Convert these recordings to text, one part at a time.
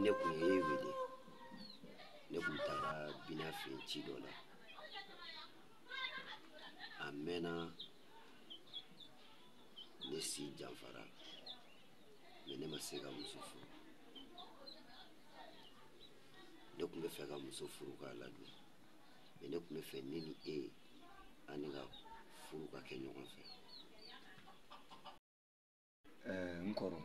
Ne kun ye e wele, ne kun taara Bina fɛ yen ci dɔ la. A mɛnna ne si janfara, mɛ ne ma se ka muso furu. Ne kun bɛ fɛ ka muso furu k'a ladon, mɛ ne kun bɛ fɛ ne ni e an ni ka furu ka kɛ ɲɔgɔn fɛ. N kɔrɔ,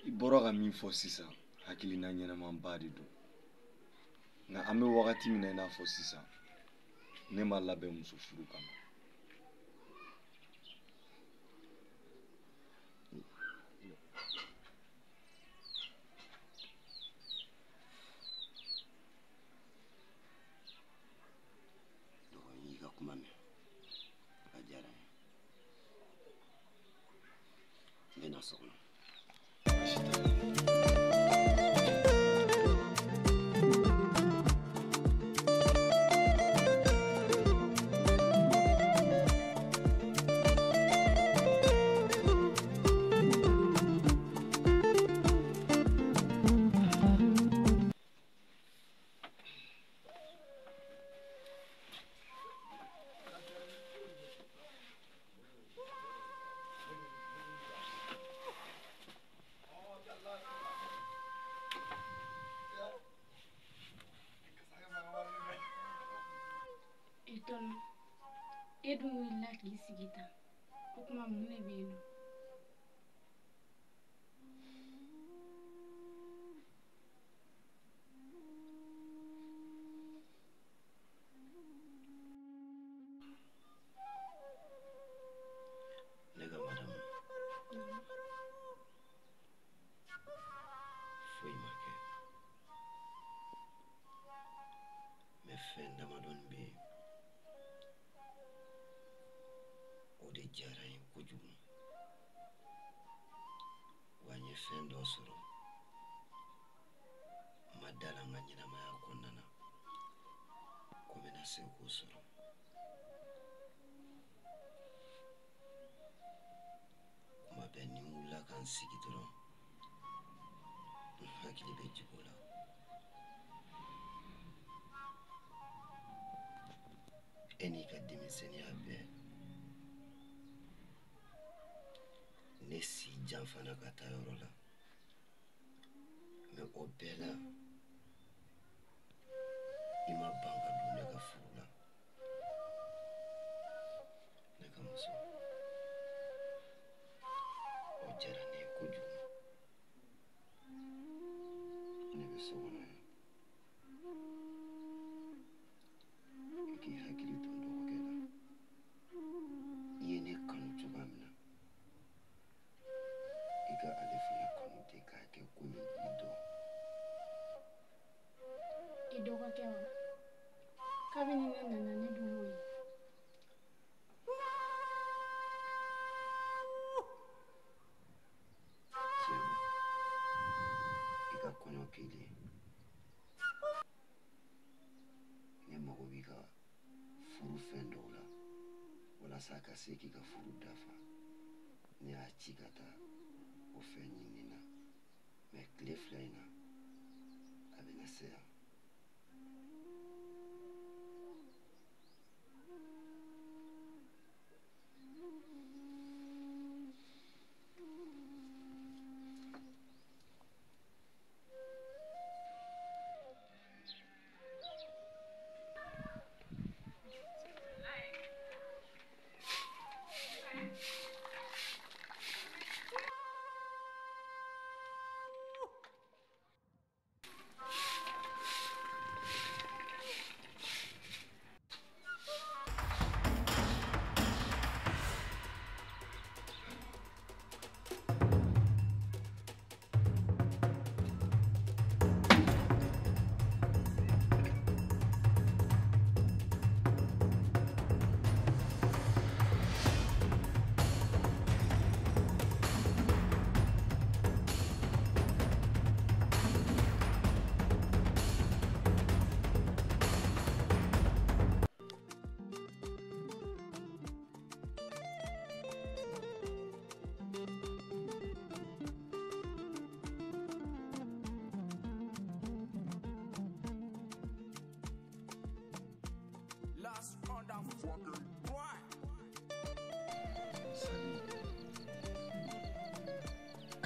i bɔra ka min fɔ sisan, hakilina ɲɛnamaba de don. Nka an bɛ wagati min na i n'a fɔ sisan, ne ma labɛn muso furu kama. Dɔgɔ, n y'i ka kuma mɛn, a diyara n ye. N bɛ na so kɔnɔ. Baasi tɛ. E dun wulila k'i sigi tan, o tuma mun de bɛ yen nɔ? Ne ka madamu, foyi ma kɛ, mɛ fɛn damadɔni bɛ yen, o de diyara n ye kojugu. Wa n ye fɛn dɔ sɔrɔ n ma da la n ka ɲɛnamaya kɔnɔna na ko n bɛna se k'o sɔrɔ. Kuma bɛɛ ni n wulila ka n sigi dɔrɔn, n hakili bɛ jigin o la. E n'i ka denmisɛnninya bɛɛ, ne si janfana ka taa yɔrɔ la, mɛ o bɛɛ la i ma ban ka don ne ka furu la. Ne ka muso, o diyara ne ye kojugu. Ne bɛ so kɔnɔ yan, i k'i hakili to n dɔgɔkɛ la. I ye ne kanu cogoya min na, i ka ale fana kanu ten k'a kɛ komi i dɔn. I dɔgɔkɛ wa? Kabini ne nana, ne dun m'o ye. Tiɲɛ don, i ka kɔɲɔ kɛlen, ne mago b'i ka furu fɛn dɔw la walasa ka se k'i ka furu dafa. Ne y'a ci ka taa o fɛn ɲini na, mɛ tile 2 in na a bɛna se yan.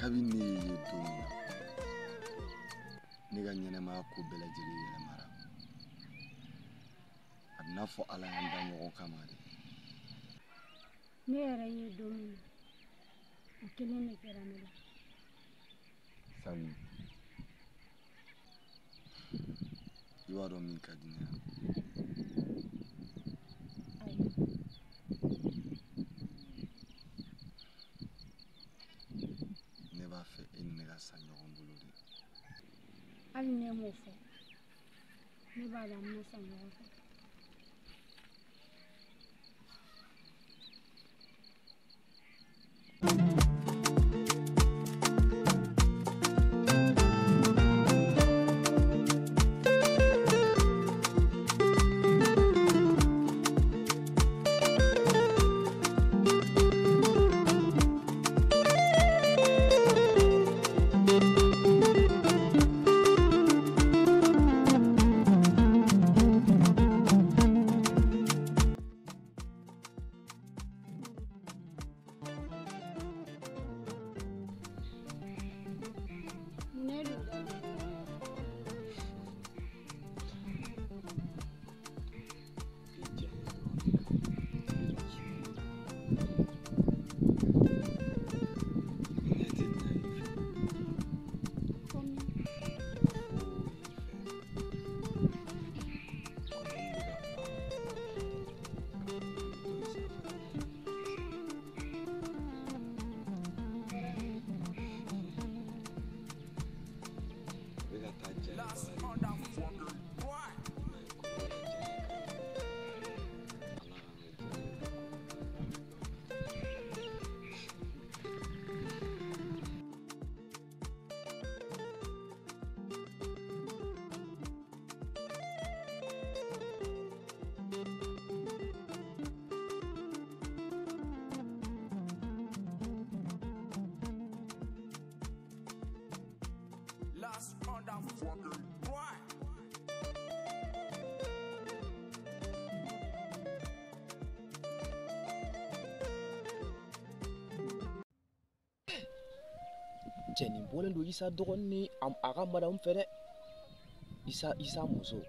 Kabini ne ye don min na, ne ka ɲɛnɛmaya ko bɛɛ lajɛlen yɛlɛmara. A bɛ n'a fɔ Ala y'an da ɲɔgɔn kama de. Ne yɛrɛ ye don min na, o kelen de kɛra ne la. Sami, i b'a dɔn min ka di ne ye. Ayi. Ne b'a fɛ e ni ne ka sa ɲɔgɔn bolo de. Hali ne m'o fɔ, ne b'a dɔn an bɛna sa ɲɔgɔn fɛ. Cɛ nin bɔlen don Isa dɔgɔnin ni a ka madamu fɛ dɛ. Isa muso.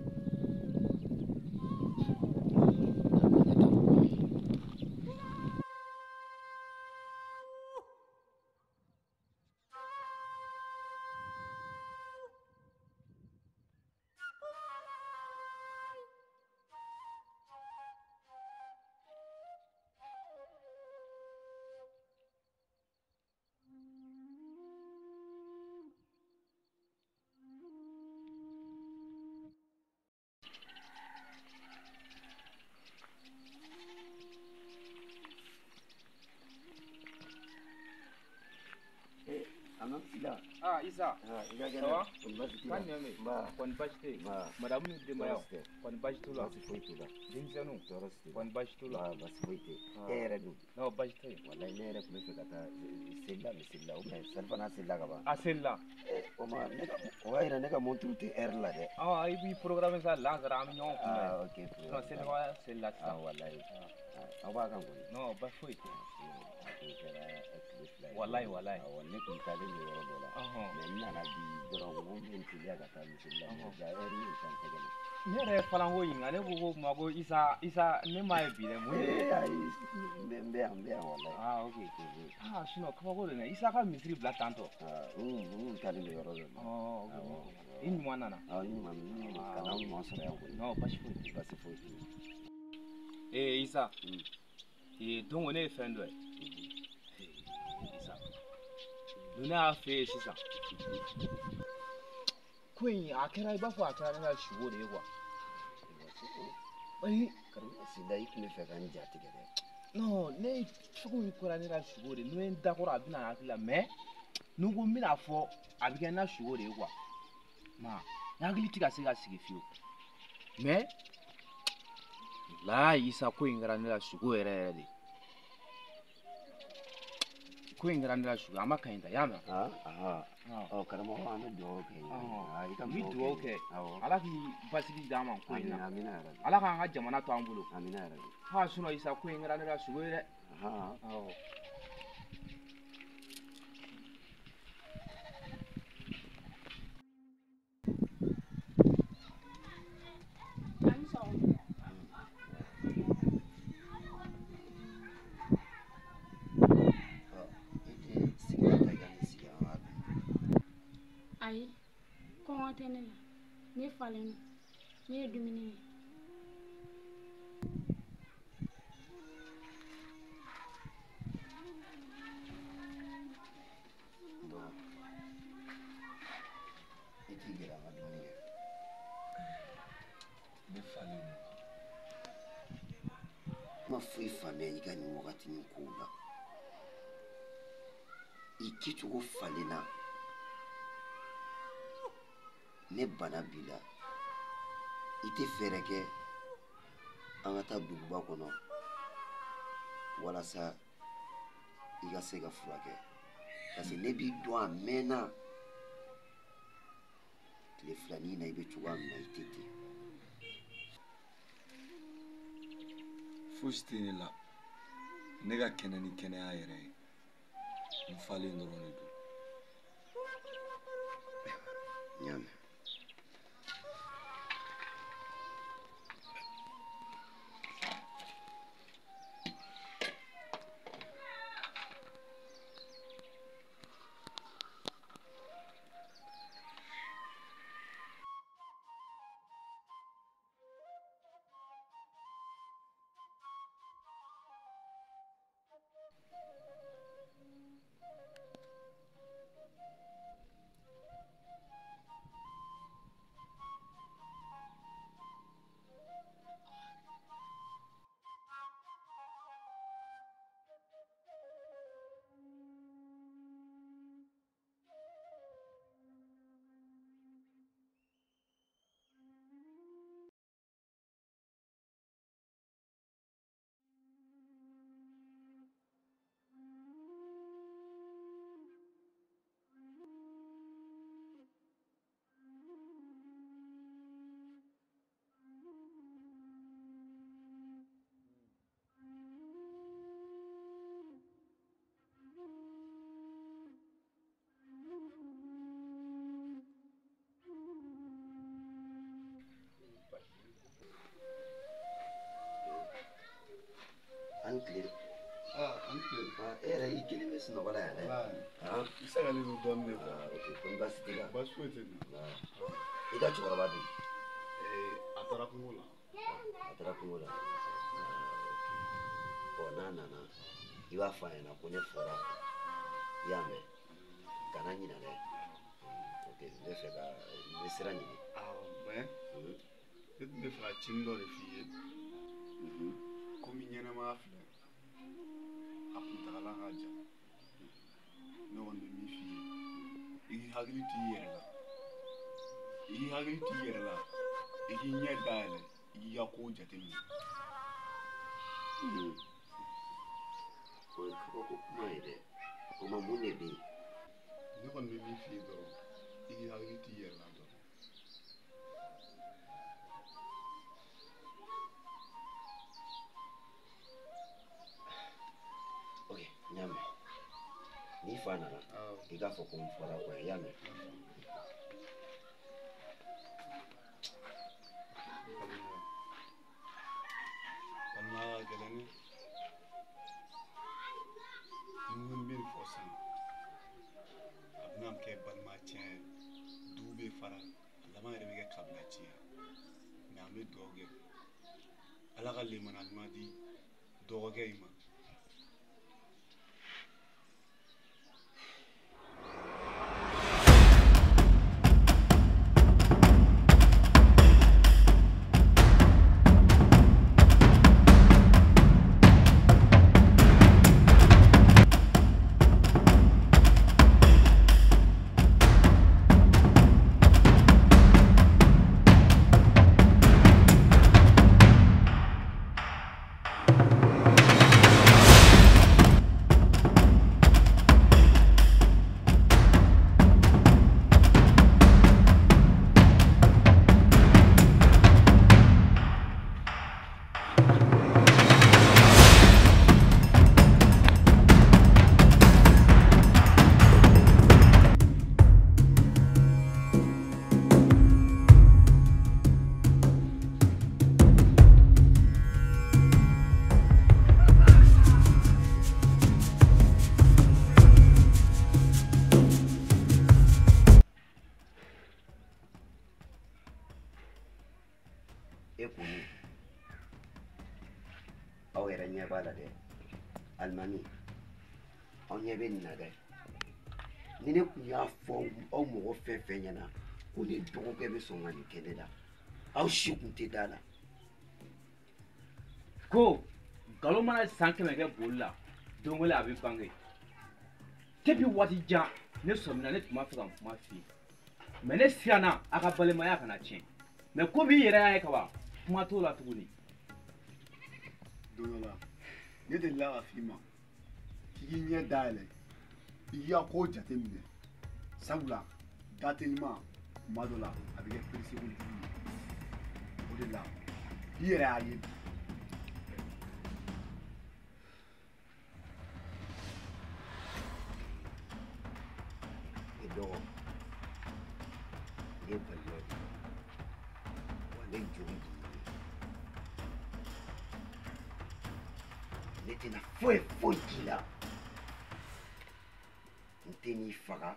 Ah, Isa. Ça va? Kɔni baasi tɛ yen. Madamu ni denbayaw. Kɔni baasi t'u la. Denmisɛnninw. Kɔni baasi t'u la. Baasi foyi tɛ yen. E yɛrɛ dun? Non, baasi tɛ yen. Walayi ne yɛrɛ tun bɛ fɛ ka taa selila misiri la ou bien selifana selila ka ban. A selila. O ma ne ka o b'a yira ne ka montre tɛ heure la dɛ. Ah, i b'i programme sa lansara an bɛ ɲɔgɔn kunbɛn. Ah, ok. Non, selifana selila sisan. Ah, walayi. Aw b'a kan kɔni? Non, baasi foyi tɛ yen. O kɛra tile 2 ye. Walayi, walayi. Awɔ, ne tun taalen don yɔrɔ dɔ la. Mais n nana bi dɔrɔn n ko n bɛ n teliya ka taa misiri la. Mais ja heure ye san tɛgɛ la. Ne yɛrɛ ye falanko ɲininka, ne ko ko kuma ko Isa ne m'a ye bi dɛ, mun de? Ee ayi, n bɛ yan, n bɛ yan walayi. Ah, ok. Ah, sinon kabako de dɛ, Isa ka misiri bila tantɔ. Ah, n taalen don yɔrɔ dɔ la. Ɔ, ok. I ɲuman nana? Awɔ, n ɲuman, ka n'aw ɲuman sɔrɔ yan kɔni. Non, baasi foyi tɛ yen. Baasi foyi tɛ yen. Ee Isa. Ee donc ne ye fɛn dɔ ye. Isa. Ne y'a f'e ye sisan. Ko in a kɛra i b'a fɔ a kɛra ne ka sugo de ye quoi. Ayi. Karamɔgɔ Sida i tun bɛ fɛ ka n ja tigɛ dɛ. Non, ne cogo min kɛra ne ka sugo de ye, n'o ye n dakɔrɔ a bɛ na n hakili la mais ni n ko n bɛna fɔ a bɛ kɛ n na sugo de ye quoi. Ma n hakili tɛ ka se ka sigi fiyewu. Mais walayi Isa ko in kɛra ne la sugo yɛrɛ yɛrɛ de. Ko in kɛra ne la sugo, a ma kaɲi ta, y'a mɛn? Ɔ karamɔgɔ an bɛ dugawu kɛ. I ka N bɛ dugawu kɛ. Ala k'i basigi d'an ma ko in na. Amina yarabi. Ala k'an ka jamana to an bolo. Amina yarabi. Ha sinon Isa ko in kɛra ne la sugo ye dɛ. Awɔ. tɛ ne la. Ne falen don. Ne ye dumuni kɛ. Dɔgɔ, i t'i gɛrɛ an ka dumuni kɛ. Ne falen don. N ma foyi faamuya i ka nin wagati nin kow la. I kɛcogo falenna. Ne bana b'i la. I tɛ fɛɛrɛ kɛ an ka taa duguba kɔnɔ walasa i ka se ka furakɛ. Parce que ne b'i dɔn a mɛnna. Tile filanin na i bɛ cogoya min na i tɛ ten. Fosi tɛ ne la. Ne ka kɛnɛ ni kɛnɛya yɛrɛ ye. N falen dɔrɔn de don. N y'a mɛn. An tile. An tile. E yɛrɛ i kelen bɛ sunɔgɔ la yan dɛ. I sɛgɛnnen don dɔɔnin de. Ok, ko ni baasi t'i la. Baasi foyi tɛ n na. I ka cɛkɔrɔba dun? A taara kungo la. A taara kungo la. Bon, n'a nana, i b'a fɔ a ɲɛna ko ne fɔra a kɔ. I y'a mɛn? Kana ɲinɛ dɛ. Ok, n bɛ fɛ ka n bɛ sira ɲini. Awɔ, mais ne tun bɛ fɛ ka cinin dɔ de f'i ye. Komi ɲɛnɛmaya filɛ, a kuntagala ka jan. Ne kɔni bɛ min f'i ye, i k'i hakili to i yɛrɛ la. I k'i hakili to i yɛrɛ la, i k'i ɲɛ dayɛlɛ, i k'i ka kow jateminɛ. O ye kabako kuma ye dɛ. O ma mun de bɛ yen? Ne kɔni bɛ min f'i ye dɔrɔn, i k'i hakili to i yɛrɛ la dɔrɔn. Ok, n y'a mɛn. N'i fa nana, i k'a fɔ ko n fɔra kɔ, i y'a mɛn? Balimaya ka gɛlɛn dɛ. Ni n ko n bɛ nin fɔ sisan, a bɛna kɛ balimaya tiɲɛ ye, du bɛ fara, a laban yɛrɛ bɛ kɛ kabila tiɲɛ ye. Mais an bɛ dugawu kɛ Ala ka lemana ɲuman di dɔgɔkɛ in ma. kɔni aw yɛrɛ ɲɛ b'a la dɛ alimami aw ɲɛ bɛ nin na dɛ ni ne tun y'a fɔ aw mɔgɔ fɛn fɛn ɲɛna ko ne dɔgɔkɛ bɛ sɔn ka nin kɛ ne la aw si tun tɛ da la ko nkalon mana san 100 kɛ boli la don kelen a bɛ bange depuis waati jan ne sɔmina ne tun b'a fɛ ka kuma f'i ye mais ne siranna a ka balimaya kana tiɲɛ mais komi i yɛrɛ y'a ye kaban kuma t'o la tuguni. Don dɔ la ne delila ka f'i ma k'i k'i ɲɛ dayɛlɛ i k'i ka ko jateminɛ sabula datelima kuma dɔ la a bɛ kɛ perese kojugu ye o de la i yɛrɛ y'a ye bi. Ne dɔgɔ ne balima de wa ne joli de ye ne tɛna foyi foyi k'i la n tɛ n'i faga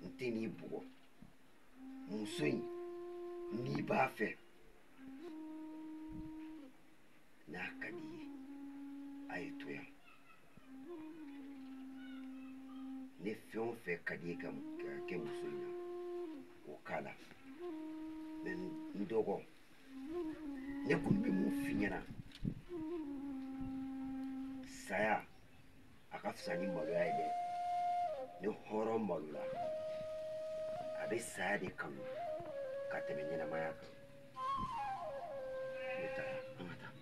n tɛ n'i bugɔ muso in n'i b'a fɛ n'a ka di i ye a ye to yan ne fɛn o fɛn ka di i ye ka kɛ muso in na o k'a la mɛ n dɔgɔ ne kɔni bɛ mun f'i ɲɛna saya a ka fisa ni maloya ye dɛ ni hɔrɔn malola a bɛ saya de kanu ka tɛmɛ ɲɛnamaya kan ne taara an ka taa.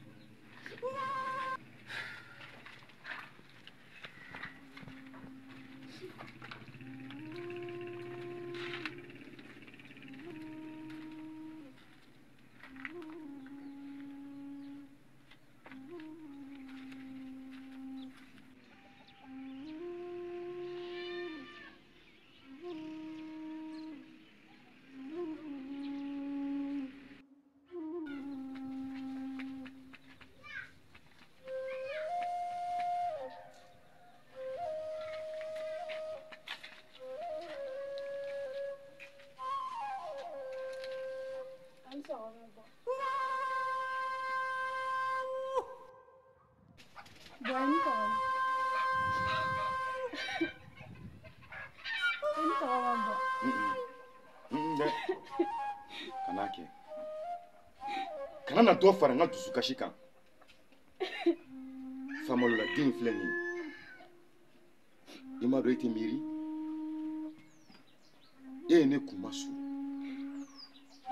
Kana na dɔ fara n ka dusukasi kan famalola den filɛ nin ye i m'a dɔn e tɛ miiri e ye ne kunma suru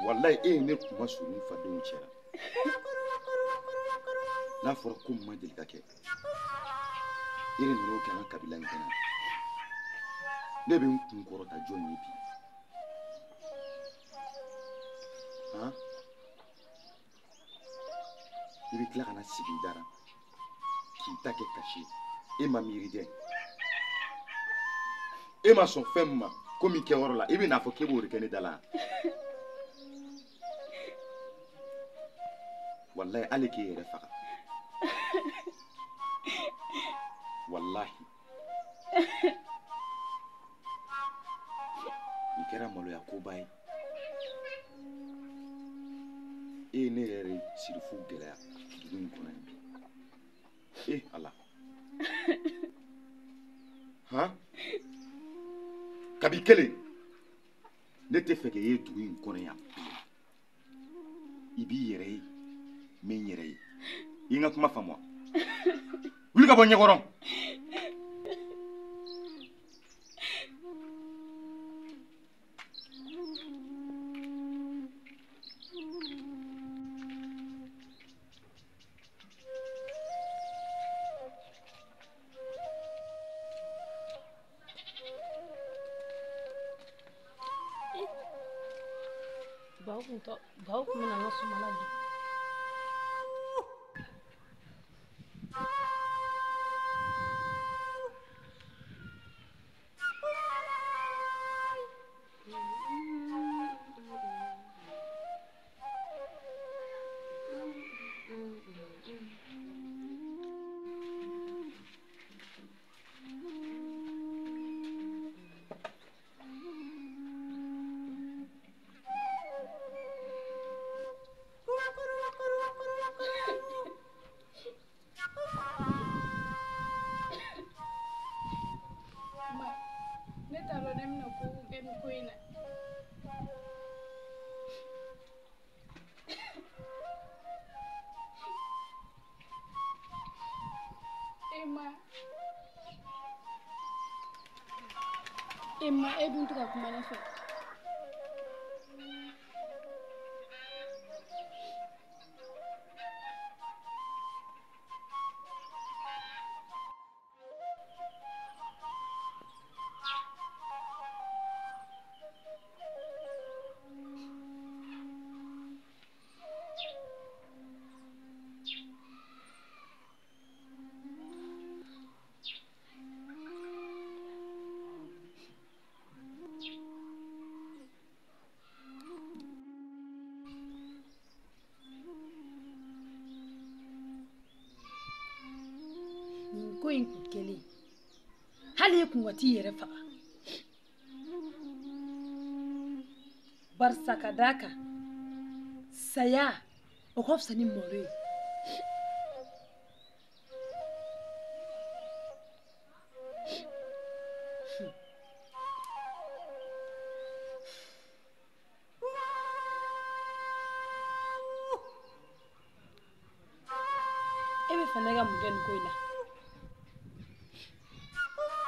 walayi e ye ne kunma suru n fadenw cɛ la n'a fɔra ko min ma deli ka kɛ e de nana o kɛ an ka kabila in kɔnɔ ne bɛ n kun kɔrɔta jɔn ye bi han i bɛ tila ka na sigi i da la k'i ta kɛ kasi ye e ma miiri dɛ e ma sɔn fɛn min ma ko min kɛyɔrɔ la i bɛ n'a fɔ k'e b'o de kɛ ne da la walayi hali k'e yɛrɛ faga walahi nin kɛra maloya koba ye e ye ne yɛrɛ sirifu gɛlɛya dugu in kɔnɔ yan bi e ala han kabi kelen ne tɛ fɛ k'e ye dugu in kɔnɔ yan i b'i yɛrɛ ye n bɛ n yɛrɛ ye i ye n ka kuma faamu wa wuli ka bɔ ɲɛkɔrɔ. Baw kun bɛna n ka sumala dun. E ma e dun tɛ ka kuma ne fɛ. Nin ko in kun kɛlen hali e kun ka t'i yɛrɛ faga barisa ka d'a kan saya o ka fisa ni malo ye. E bɛ fɛ ne ka mun kɛ nin ko in na?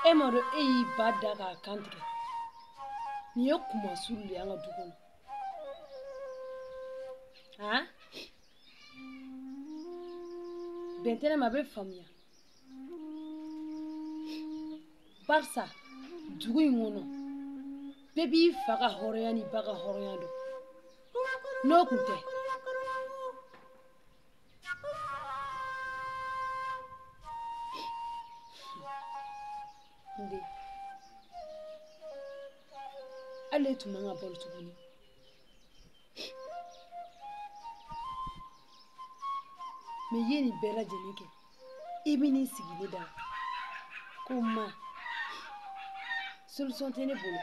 E m'a dɔn e y'i ba da k'a kan tigɛ. Nin ye kumasulu de ye an ka du kɔnɔ. Han? Bɛn tɛ ne ma, a bɛ faamuya. Barisa dugu in kɔnɔ bɛɛ b'i fa ka hɔrɔnya n'i ba ka hɔrɔnya dɔn. N'o kun tɛ, n den, hali e tun man ka balo tuguni. Mɛ i ye nin bɛɛ lajɛlen kɛ, i bɛ n'i sigi ne da ko ma solution tɛ ne bolo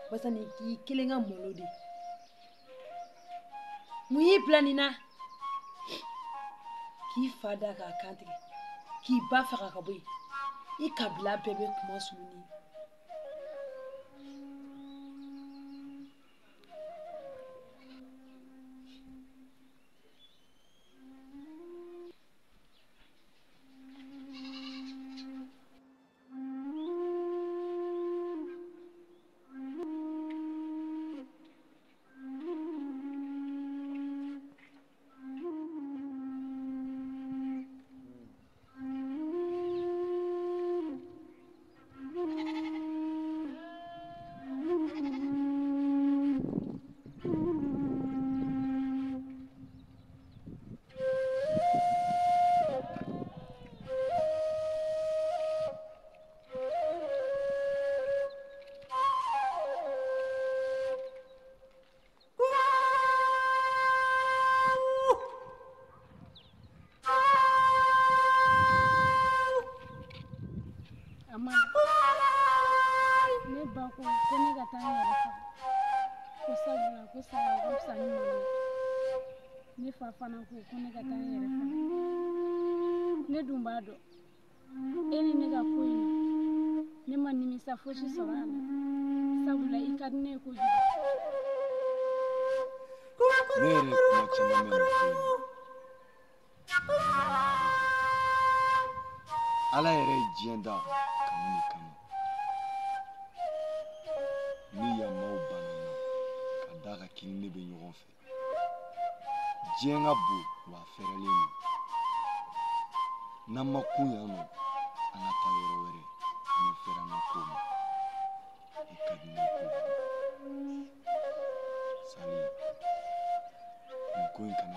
barisa nin k'i kelen ka malo de ye. Mun y'i bila nin na? K'i fa da k'a kan tigɛ, k'i ba faga ka bɔ yen. I kabila bɛɛ bɛ kuma sulu. Ne ba ko ko ne ka taa n yɛrɛ faga ko sabula ko saya o ka fisa ni malo ye. Ne fa fana ko ko ne ka taa n yɛrɛ faga. Ne dun b'a dɔn e ni ne ka ko in na ne ma nimisa fosi sɔrɔ a la sabula i ka di ne ye kojugu. Ne yɛrɛ ye kuma caman mɛn nin ko in na. Ala yɛrɛ ye diɲɛ da kanu de kama. Ni yamaw banna n na ka d'a kan k'i ni ne bɛ ɲɔgɔn fɛ. Diɲɛ ka bon wa a fɛrɛlen don. N'an ma kun yan nɔ, an ka taa yɔrɔ wɛrɛ, an bɛ fɛrɛ an ka kow ma. I ka di ne ye kojugu. Sali, nin ko in kana